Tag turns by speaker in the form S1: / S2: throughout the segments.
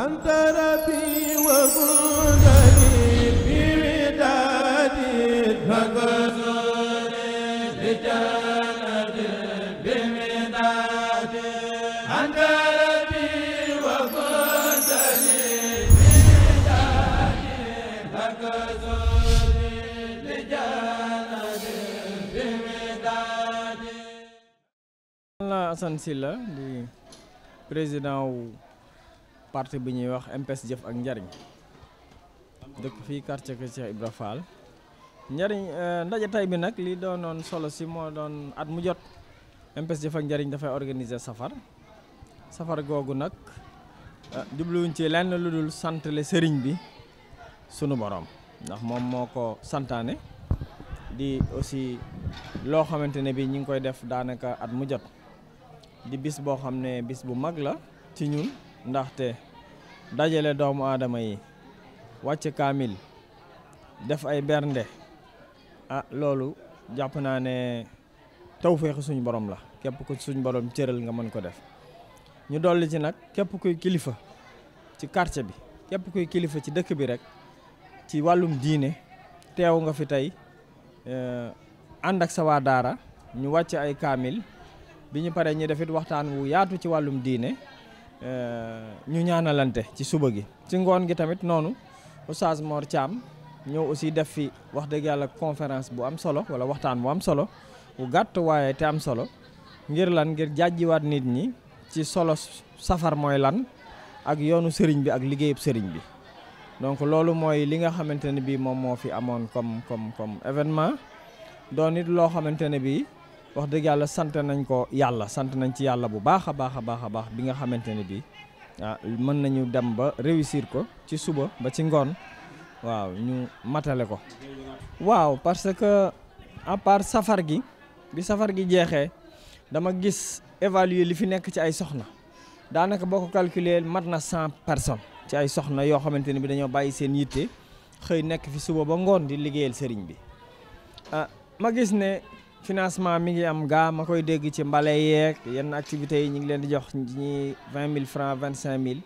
S1: أنت ربي وكنتني بودادي فكسري لجنة بمدادي أنت ربي وكنتني بودادي فكسري لجنة بمدادي.
S2: Assane Sylla di président wu parti bi ñuy wax MPS Jëf ak Njariñ dëkk fii quartier Kër Cheikh Ibra Fall. Njariñ ndaje tay bi nag li doonoon solo si moo doon at mu jot MPS Jëf ak Njariñ dafay organiser safar googu nag jubluwuñ ci lenn lu dul santale sëriñ bi sunu borom ndax moom moo ko santaane di aussi loo xamante ne bi ñu ngi koy def daanaka at mu jot di bis boo xam ne bis bu mag la ci ñun ndaxte dajale doomu aadama yi wàcc kaamil def ay bernde loolu jàpp naa ne tawfeexu suñu borom la képp ku suñu borom cëral nga mën ko def. ñu dolli ci nag képp kuy kilifa ci quartier bi képp kuy kilifa ci dëkk bi rek ci wàllum diine teew nga fi tey ànd ak sa waa daara ñu wàcc ay kaamil bi ñu paree ñu def it waxtaan wu yaatu ci wàllum diine ñu ñaanalante ci suba gi. ci ngoon gi tamit noonu Oustaz Mor Thiam ñëw aussi def fi wax dëgg yàlla conférence bu am solo wala waxtaan bu am solo bu gàtt waaye te am solo ngir lan ngir jàjjiwaat nit ñi ci solo safar mooy lan ak yoonu sëriñ bi ak liggéeyub sëriñ bi. donc loolu mooy li nga xamante ne bii moom moo fi amoon comme événement doon it loo xamante ne bii wax dëgg yàlla sant nañ ko yàlla sant nañ ci yàlla bu baax a baax bi nga xamante ne bii mën nañu dem ba réussir ko ci suba ba ci ngoon waaw ñu matale ko. waaw parce que à part safar gi bi safar gi jeexee dama gis évaluer li fi nekk ci ay soxna daanaka boo ko calculer mat na 100 personnes ci ay soxna yoo xamante ne bi dañoo bàyyi seen yitte xëy nekk fi suba ba ngoon di liggéeyal sëriñ bi. ma gis ne financement mi ngi am gaa ma koy dégg ci mbale yeeg yenn activités yi ñu ngi leen di jox ñi 20 000 francs 25 000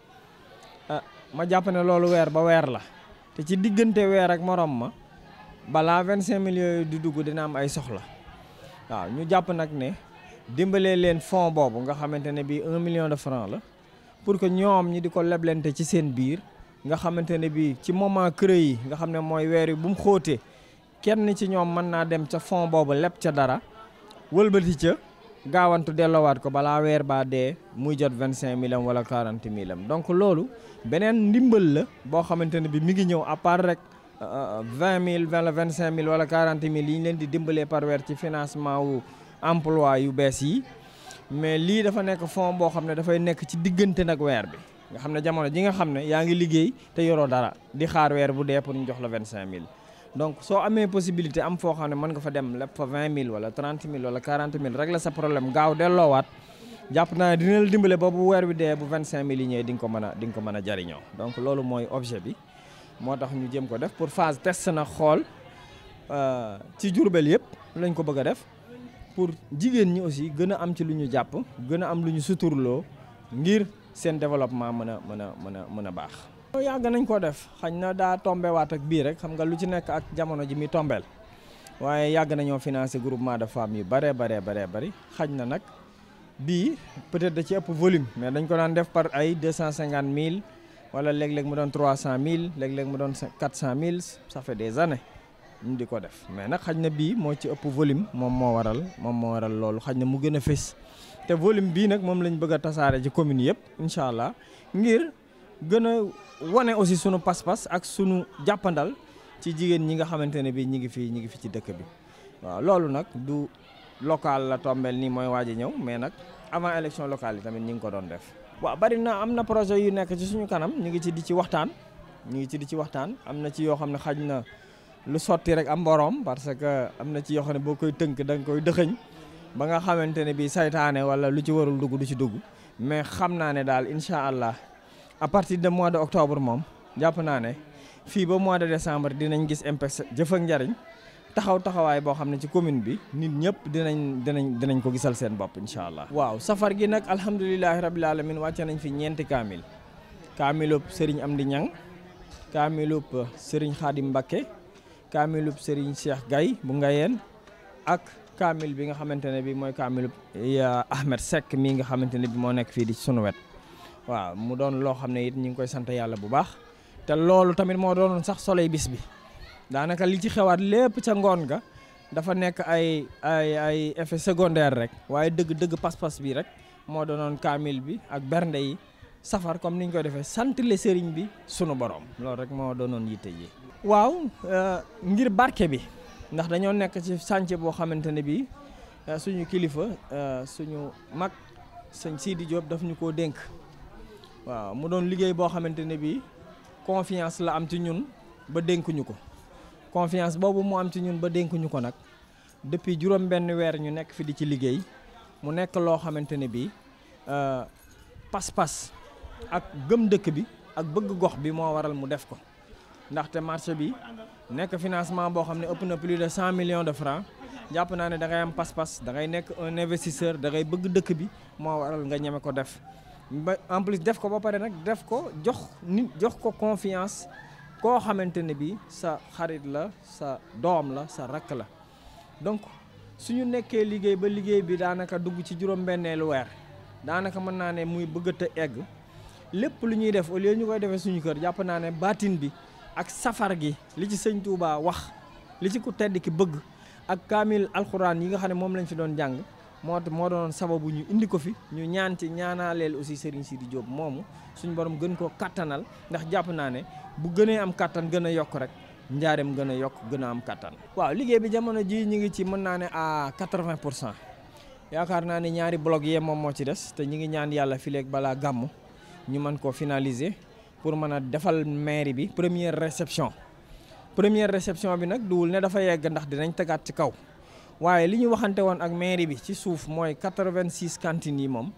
S2: ma jàpp ne loolu weer ba weer la te ci diggante weer ak morom ma balaa 25 000 yooyu di dugg dina am ay soxla waaw ñu jàpp nag ne dimbalee leen fonds boobu nga xamante ne bii 1 million de francs la pour que ñoom ñi di ko leblente ci seen biir nga xamante ne bii ci moment creux yi nga xam ne mooy weer yi bu mu xóotee kenn ci ñoom mën naa dem ca fond boobu leb ca dara wëlbati ca gaawantu delloowaat ko balaa weer baa dee muy jot 25 000 am wala 40 000 am donc loolu beneen ndimbal la boo xamante ne bi mi ngi ñëw à part rek 20 000 wala 25 000 wala 40 000 yi ñu leen di dimbalee par weer ci financement wu emploi yu bees yi mais lii dafa nekk fond boo xam ne dafay nekk ci diggante nag weer bi nga xam ne jamono ji nga xam ne yaa ngi liggéey te yoroo dara di xaar weer bu dee pour ñu jox la 25 000 donc soo amee possibilité am foo xam ne mën nga fa dem lépp fa 20 000 wala 30 000 wala 40 000 régler sa problème gaaw delloowaat jàpp naa ne dina la dimbale ba bu weer bi dee bu 25 000 yi ñëwee di nga ko mën a jariñoo donc loolu mooy objet bi moo tax ñu jëm ko def pour phase test na xool ci Jurbel yëpp lañ ko bëgg a def pour jigéen ñi aussi gën a am ci lu ñu jàpp gën a am lu ñu suturloo ngir seen développement mën a baax. yàgg nañ ko def xañ na daa tombewaat ak bii rek xam nga lu ci nekk ak jamono ji mi tombeel waaye yàgg nañoo financer groupement de femmes yu bari xañ na nag bii peut-être da ci ëpp volume mais dañ ko daan def par ay 250 000 wala léeg-léeg mu doon 300 000 léeg-léeg mu doon 400 000 ça fait des années ñu di ko def mais nag xañ na bii moo ci ëpp volume moom moo waral loolu xañ na mu gën a fés te volume bii nag moom lañ bëgg a tasaare ci commune yëpp incha allah ngir gën a wane aussi sunu pas-pas ak sunu jàppandal ci jigéen ñi nga xamante ne bii ñi ngi fi ci dëkk bi waaw loolu nag du local la tombeel nii mooy waaj a ñëw mais nag avant élection locale yi tamit ñi ngi ko doon def. waaw bari na am na projet yu nekk ci suñu kanam ñu ngi ci di ci waxtaan am na ci yoo xam ne xaj na lu sotti rek am borom parce que am na ci yoo xam ne boo koy tënk da nga koy dëxëñ ba nga xamante ne bii saytaane wala lu ci warul dugg du ci dugg mais xam naa ne daal incha allah. à partir de mois de octobre moom jàpp naa ne fii ba mois de décembre dinañ gis MPS Jëf ak Njariñ taxawaay boo xam ne ci commune bi nit ñëpp dinañ ko gisal seen bopp incha allah. waaw safar gi nag alhamdulilahi rabil alamin wàcce nañ fi ñeenti kaamil kaamilub Serigne Amdi Ñang kaamilub Serigne Khadim Mbacké kaamilub Serigne Cheikh Gaye bu Ngayeen ak kaamil bi nga xamante ne bi mooy kaamilub Ahmed Seck mii nga xamante ne bi moo nekk fii di sunu wet waaw mu doon loo xam ne it ñu ngi koy sant yàlla bu baax te loolu tamit moo doonoon sax soleil bis bi daanaka li ci xewaat lépp ca ngoon ga dafa nekk ay effet secondaire rek waaye dëgg pas-pas bi rek moo doonoon kaamil bi ak bernde yi safar comme ni ñu koy defee sant le sëriñ bi sunu borom loolu rek moo doonoon yitte ji. waaw ngir barke bi ndax dañoo nekk ci chantier boo xamante ne bii suñu kilifa suñu mag sëñ Sidi Diop daf ñu koo dénk waaw mu doon liggéey boo xamante ne bii confiance la am ci ñun ba dénkuñu ko confiance boobu mu am ci ñun ba dénkuñu ko nag depuis juróom benn weer ñu nekk fi di ci liggéey mu nekk loo xamante ne bii pas-pas ak gëm dëkk bi ak bëgg gox bi moo waral mu def ko ndaxte marché bi nekk financement boo xam ne ëpp na plus de 100 millions de francs jàpp naa ne da ngay am pas-pas da ngay nekk un investisseur da ngay bëgg dëkk bi moo waral nga ñeme ko def ba en plus def ko ba pare nag def ko jox ko confiance koo xamante ne bi sa xarit la sa doom la sa rakk la donc suñu nekkee liggéey ba liggéey bi daanaka dugg ci juróom-benneelu weer daanaka mën naa ne muy bëgg a egg lépp lu ñuy def au lieu ñu koy defee suñu kër jàpp naa ne baatin bi ak safar gi li ci sëñ Touba wax li ci ku tedd ki bëgg ak kaamil alxuraan yi nga xam ne moom lañ fi doon jàng moo doon sababu ñu indi ko fi ñu ñaan ci ñaanaaleel aussi Serigne Sidi Diop moomu suñu borom gën koo kattanal ndax jàpp naa ne bu gënee am kattan gën a yokk rek njaareem gën a yokk gën a am kattan. waaw liggéey bi jamono ji ñu ngi ci mën naa ne à 80% yaakaar naa ne ñaari bloc yee moom moo ci des te ñu ngi ñaan yàlla fileeg balaa gàmmu ñu mën koo finaliser pour mën a defal mairie bi première réception bi nag duwul ne dafa yegg ndax dinañ tegaat ci kaw. waaye li ñu waxante woon ak mairie bi ci suuf mooy 86 cantines yi moom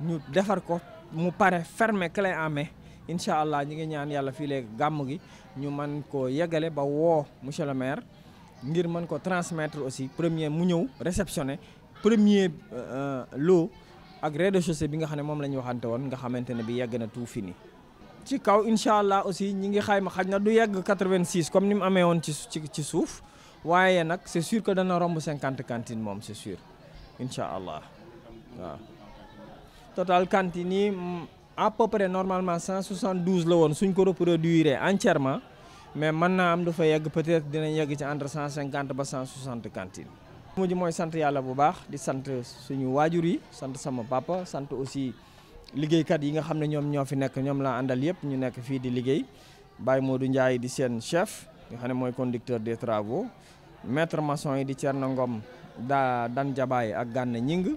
S2: ñu defar ko mu pare fermer clé en main incha allah ñi ngi ñaan yàlla fii léegi gàmm gi ñu mën koo yeggale ba woo monsieur le maire ngir mën ko transmettre aussi premier mu ñëw réceptionner premier lot ak rez-de-chaussée bi nga xam ne moom la ñu waxante woon nga xamante ne bi yegg na tout fini. ci kaw incha allah aussi ñi ngi xayma xaj na du yegg 86 comme ni mu amee woon ci suuf. waaye nag c'est sûr que dana romb 50 cantines moom c'est sûr incha allah waaw total cantines yi à peu près normalement 172 la woon suñ ko reproduire entièrement mais mën naa am dafa yegg peut-être dinañ yegg ci entre 150 ba 160 cantines. mujj mooy sant yàlla bu baax di sant suñu waajur yi sant sama papa sant aussi liggéeykat yi nga xam ne ñoom ñoo fi nekk ñoom laa àndal yëpp ñu nekk fii di liggéey Baye Modou Ndiaye di seen chef nga xam ne mooy conducteur des travaux maître maçon yi di Thierno Ngom Dan Jabaay ak Gànna Ñing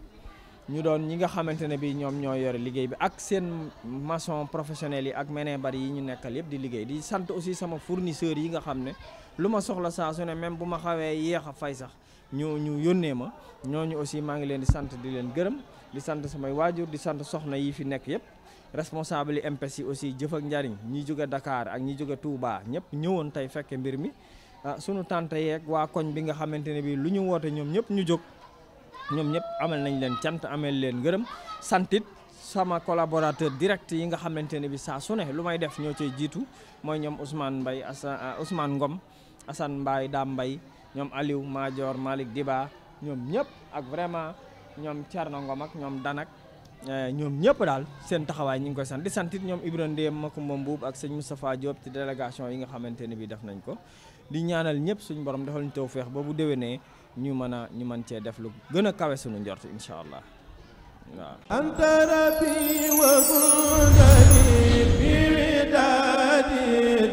S2: ñu doon ñi nga xamante ne bi ñoom ñoo yore liggéey bi ak seen maçon professionnels yi ak meneen bari yi ñu nekkal yëpp di liggéey di sant aussi sama fournisseurs yi nga xam ne lu ma soxla saa su ne même bu ma xawee yéex a fay sax ñu yónnee ma ñooñu aussi maa ngi leen di sant di leen gërëm di sant samay waajur di sant soxna yi fi nekk yëpp responsable yi MPES yi aussi jëf ak njariñ ñi jóge Dakar ak ñi jóge Touba ñëpp ñëwoon tey fekke mbir mi sunu tante yeeg waa koñ bi nga xamante ne bi lu ñu woote ñoom ñëpp ñu jóg ñoom ñëpp amal nañ leen cant amel leen gërëm santit sama collaborateur direct yi nga xamante ne bi saa su ne lu may def ñoo cay jiitu mooy ñoom Ousmane Mbaye Ousmane Ngom Assane Mbaye Dame Mbaye ñoom Aliou Madior Malick Diba ñoom ñëpp ak vraiment ñoom Thierno Ngom ak ñoom Danak ñoom ñëpp daal seen taxawaay ñu ngi koy sant di santit ñoom Ibrahima Ndéem Makumba Mbuub ak sëñ Moustapha Diop ci délégation yi nga xamante ne bi def nañ ko di ñaanal ñëpp suñu borom defal ñu tawfeex ba bu déwénee ñu mën cee def lu gën a kawe suñu njort incha allah waaw.
S1: anta rabbi wa gudani bi widadi